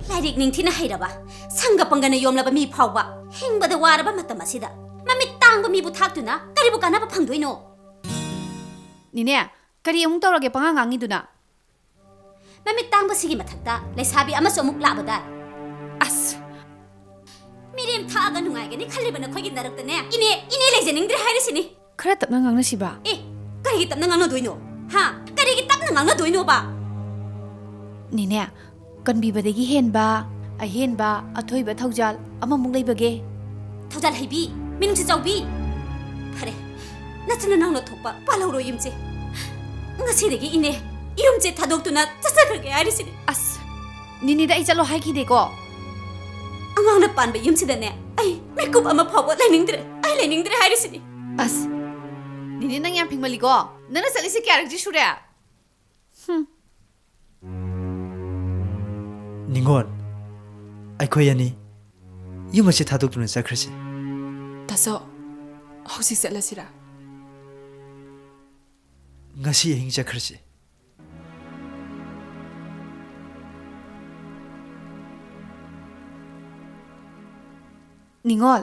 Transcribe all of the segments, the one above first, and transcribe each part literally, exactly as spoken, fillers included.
ꯂꯥꯏꯔꯤꯛ ꯅꯤꯡꯊꯤꯅ ꯍꯩꯔꯕ, ꯁꯪꯒ ꯄꯪꯒꯅ ꯌꯣꯝꯂꯕ ꯃꯤ ꯐꯥꯎꯕ ꯍꯤꯡꯕꯗ ꯋꯥꯔꯕ ꯃꯇꯝ ꯑꯁꯤꯗ ꯃꯃꯤꯠ ꯇꯥꯡꯕ ꯃꯤꯕꯨ ꯊꯥꯛꯇꯨꯅ ꯀꯔꯤꯕꯨ ꯀꯥꯟꯅꯕ ꯐꯪꯗꯣꯏꯅꯣ? ꯅꯦꯅꯦ, ꯀꯔꯤ ꯑꯃꯨꯛ ꯇꯧꯔꯒꯦ ꯄꯉꯥꯡ ꯉꯥꯡꯉꯤꯗꯨꯅ? ꯃꯃꯤꯠ ꯇꯥꯡꯕꯁꯤꯒꯤ ꯃꯊꯛꯇ ꯂꯩꯁꯥꯕꯤ ꯑꯃꯁꯨ ꯑꯃꯨꯛ ꯂꯥꯛꯂꯗꯥꯏ? ꯑꯁ! ꯃꯤꯔꯦꯝ ꯊꯛꯑꯒ ꯅꯨꯡꯉꯥꯏꯒꯅꯤ ꯈꯜꯂꯤꯕ ꯅꯈꯣꯏꯒꯤ ꯅꯔꯛꯇꯅꯦ, ꯏꯅꯦ, ꯏꯅꯦ ꯂꯩꯖꯅꯤꯡꯗ꯭ꯔꯦ ꯍꯥꯏꯔꯤꯁꯤꯅꯤ꯫ ꯈꯔ ꯇꯞꯅ ꯉꯥꯡꯅꯁꯤꯕ꯫ ꯑꯦ, ꯀꯔꯤꯒꯤ ꯇꯞꯅ ꯉꯥꯡꯅꯗꯣꯏꯅꯣ? ꯍꯥ? ꯀꯔꯤꯒꯤ ꯇꯞꯅ ꯉꯥꯡꯅꯗꯣꯏꯅꯣꯕ? ꯅꯦꯅꯦ, ꯀꯟꯕꯤꯕꯗꯒꯤ ꯍꯦꯟꯕ, ꯑꯍꯦꯟꯕ, ꯑꯊꯣꯏꯕ ꯊꯧꯖꯥꯜ ꯑꯃꯃꯨꯛ ꯂꯩꯕꯒꯦ? ꯊꯧꯖꯥꯜ ꯍꯩꯕꯤ, ꯃꯤꯅꯨꯡꯁꯤ ꯆꯥꯎꯕꯤ꯫ ꯐꯔꯦ, ꯅꯆꯤꯟ ꯅꯅꯥꯎꯅ ꯊꯣꯛꯄ ꯄꯥꯜꯍꯧꯔꯣ ꯌꯨꯝꯁꯦ꯫ ꯉꯁꯤꯗꯒꯤ ꯏꯅꯦ, ꯌꯨꯝꯁꯦ ꯊꯥꯗꯣꯛꯇꯨꯅ ꯆꯠꯆꯈ꯭ꯔꯒꯦ ꯍꯥꯏꯔꯤꯁꯤꯅꯤ꯫ ꯑꯁ, ꯅꯤꯅꯤꯗ ꯑꯩ ꯆꯠꯂꯣ ꯍꯥꯏꯈꯤꯗꯦꯀꯣ? ꯑꯉꯥꯡꯅ ꯄꯥꯟꯕ ꯌꯨꯝꯁꯤꯗꯅꯦ, ꯑꯩ ꯃꯤꯀꯨꯞ ꯑꯃ ꯐꯥꯎꯕ ꯂꯩꯅꯤꯡꯗ꯭ꯔꯦ꯫ ꯑꯩ ꯂꯩꯅꯤꯡꯗ꯭ꯔꯦ ꯍꯥꯏꯔꯤꯁꯤꯅꯤ꯫ ꯑꯁ, ꯅꯤꯅꯦ, ꯅꯪ ꯌꯥꯝ ꯐꯤꯡꯃꯜꯂꯤꯀꯣ꯫ ꯅꯪꯅ ꯆꯠꯂꯤꯁꯦ ꯀꯌꯥꯔꯛꯇꯤ ꯁꯨꯔꯦ? ꯍꯨꯝ꯫ ꯅꯤꯉꯣꯜ, ꯑꯩꯈꯣꯏ ꯑꯅꯤ ꯌꯨꯝ ꯑꯁꯤ ꯊꯥꯗꯣꯛꯇꯨꯅ ꯆꯠꯈ꯭ꯔꯁꯤ꯫ ꯇꯥꯆꯧ, ꯍꯧꯖꯤꯛ ꯆꯠꯂꯁꯤꯔꯥ? ꯉꯁꯤ ꯑꯍꯤꯡ ꯆꯠꯈ꯭ꯔꯁꯤ꯫ ꯅꯤꯉꯣꯜ꯫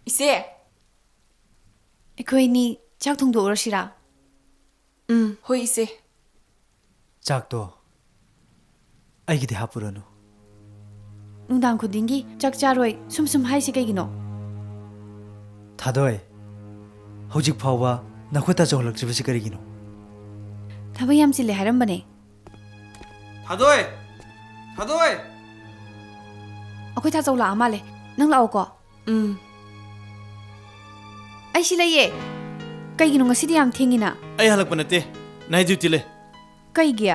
ꯏꯆꯦ! ꯑꯩꯈꯣꯏꯅꯤ ꯆꯥꯛ ꯊꯣꯡꯗꯣꯛꯎꯔꯁꯤꯔꯥ? ꯎꯝ, ꯍꯣꯏ, ꯏꯆꯦ꯫ ꯆꯥꯛꯇꯣ ꯑꯩꯒꯤꯗꯤ ꯍꯥꯞꯄꯨꯔꯅꯨ꯫ ꯅꯨꯡꯗꯥꯡ ꯈꯨꯗꯤꯡꯒꯤ ꯆꯥꯛ ꯆꯥꯔꯣꯏ ꯁꯨꯝ ꯁꯨꯝ ꯍꯥꯏꯁꯤ ꯀꯩꯒꯤꯅꯣ? ꯊꯥꯗꯣꯏ, ꯍꯧꯖꯤꯛ ꯐꯥꯎꯕ ꯅꯈꯣꯏ ꯇꯥꯆꯧ ꯍꯜꯂꯛꯇ꯭ꯔꯤꯕꯁꯤ ꯀꯔꯤꯒꯤꯅꯣ? ꯊꯕꯛ ꯌꯥꯝ ꯆꯤꯜꯂꯦ ꯍꯥꯏꯔꯝꯕꯅꯦ꯫ ꯊꯥꯗꯣꯏ! ꯊꯥꯗꯣꯏ! ꯑꯩꯈꯣꯏ ꯊꯥꯆꯧ ꯂꯥꯛꯑ ꯃꯥꯜꯂꯦ꯫ ꯅꯪ ꯂꯥꯛꯑꯣꯀꯣ꯫ ꯎꯝ꯫ ꯑꯩ ꯁꯤ ꯂꯩꯌꯦ꯫ ꯀꯩꯒꯤꯅꯣ ꯉꯁꯤꯗꯤ ꯌꯥꯝ ꯊꯦꯡꯉꯤꯅ? ꯑꯩ ꯍꯜꯂꯛꯄ ꯅꯠꯇꯦ꯫ Night duty ꯂꯩ꯫ ꯀꯩꯒꯤ?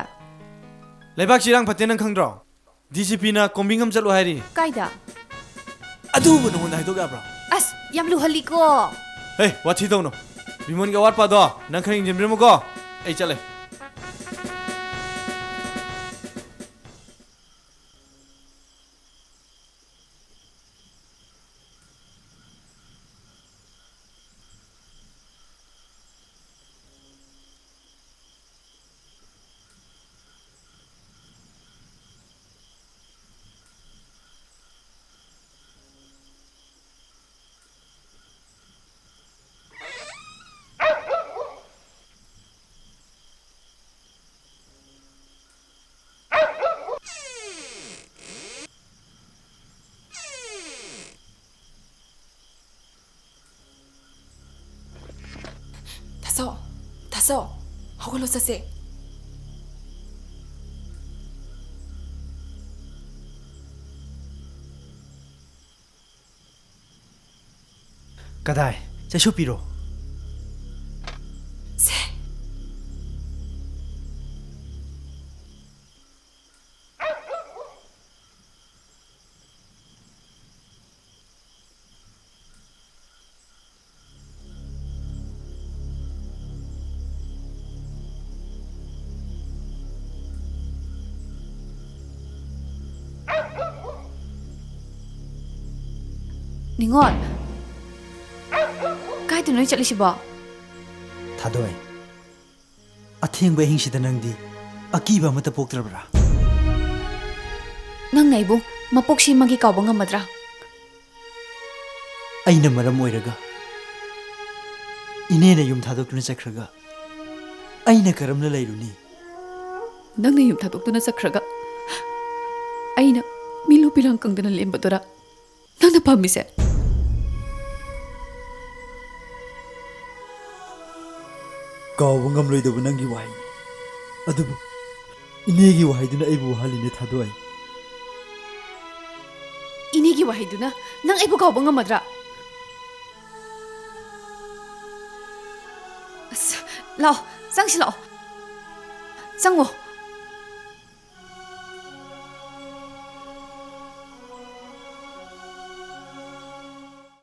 ꯂꯩꯕꯥꯛꯁꯤ ꯏꯔꯥꯡ ꯐꯠꯇꯦ, ꯅꯪ ꯈꯪꯗ꯭ꯔꯣ? DCP ꯅ ꯀꯣꯝꯕꯤꯡ ꯑꯃ ꯆꯠꯂꯨ ꯍꯥꯏꯔꯤ꯫ ꯀꯥꯏꯗ? ꯑꯗꯨꯕꯨ ꯅꯉꯣꯟꯗ ꯍꯥꯏꯗꯣꯛ ꯌꯥꯕ꯭ꯔꯣ? ꯑꯁ, ꯌꯥꯝ ꯂꯨꯍꯜꯂꯤꯀꯣ꯫ ꯍꯦ, ꯋꯥꯊꯤ ꯇꯧꯅꯨ꯫ ꯕꯤꯃꯣꯟꯒꯤ ꯑꯋꯥꯠꯄꯗꯣ ꯅꯪ ꯈꯔ ꯌꯦꯡꯁꯤꯟꯕꯤꯔꯝꯃꯨꯀꯣ꯫ ꯑꯩ ꯆꯠꯂꯦ꯫ ꯇꯣ, ꯍꯧꯒꯠꯂꯣ, ꯆꯠꯁꯦ꯫ ꯀꯗꯥꯏ? ꯆꯩꯁꯨ ꯄꯤꯔꯣ꯫ ꯁꯦ꯫ ꯅꯤꯉꯣꯜ, ꯀꯥꯏꯗꯅꯣ ꯅꯣꯏ ꯆꯠꯂꯤꯁꯤꯕꯣ? ꯊꯥꯗꯣꯏ, ꯑꯊꯦꯡꯕ ꯑꯍꯤꯡꯁꯤꯗ ꯅꯪꯗꯤ ꯑꯀꯤꯕ ꯑꯃꯠꯇ ꯄꯣꯛꯇ꯭ꯔꯕ꯭ꯔꯥ? ꯅꯪꯅ ꯑꯩꯕꯨ ꯃꯄꯣꯛ ꯁꯤꯃꯒꯤ ꯀꯥꯎꯕ ꯉꯝꯃꯗ꯭ꯔꯥ? ꯑꯩꯅ ꯃꯔꯝ ꯑꯣꯏꯔꯒ ꯏꯅꯦꯅ ꯌꯨꯝ ꯊꯥꯗꯣꯛꯇꯨꯅ ꯆꯠꯈ꯭ꯔꯒ ꯑꯩꯅ ꯀꯔꯝꯅ ꯂꯩꯔꯨꯅꯤ? ꯅꯪꯅ ꯌꯨꯝ ꯊꯥꯗꯣꯛꯇꯨꯅ ꯆꯠꯈ꯭ꯔꯒ ꯑꯩꯅ ꯃꯤꯂꯨ ꯄꯤꯂꯥꯡ ꯀꯪꯗꯅ ꯂꯦꯝꯕꯗꯨꯔꯥ ꯅꯪꯅ ꯄꯥꯝꯃꯤꯁꯦ? ꯀꯥꯎꯕ ꯉꯝꯂꯣꯏꯗꯕ ꯅꯪꯒꯤ ꯋꯥꯍꯩꯅꯤ꯫ ꯑꯗꯨꯕꯨ ꯏꯅꯦꯒꯤ ꯋꯥꯍꯩꯗꯨꯅ ꯑꯩꯕꯨ ꯋꯥꯍꯜꯂꯤꯅꯦ, ꯊꯥꯗꯣꯏ꯫ ꯏꯅꯦꯒꯤ ꯋꯥꯍꯩꯗꯨꯅ ꯅꯪ ꯑꯩꯕꯨ ꯀꯥꯎꯕ ꯉꯝꯃꯗ꯭ꯔꯥ? ꯑꯁ, ꯂꯥꯛꯑꯣ, ꯆꯪꯁꯤ ꯂꯥꯛꯑꯣ꯫ ꯆꯪꯉꯣ꯫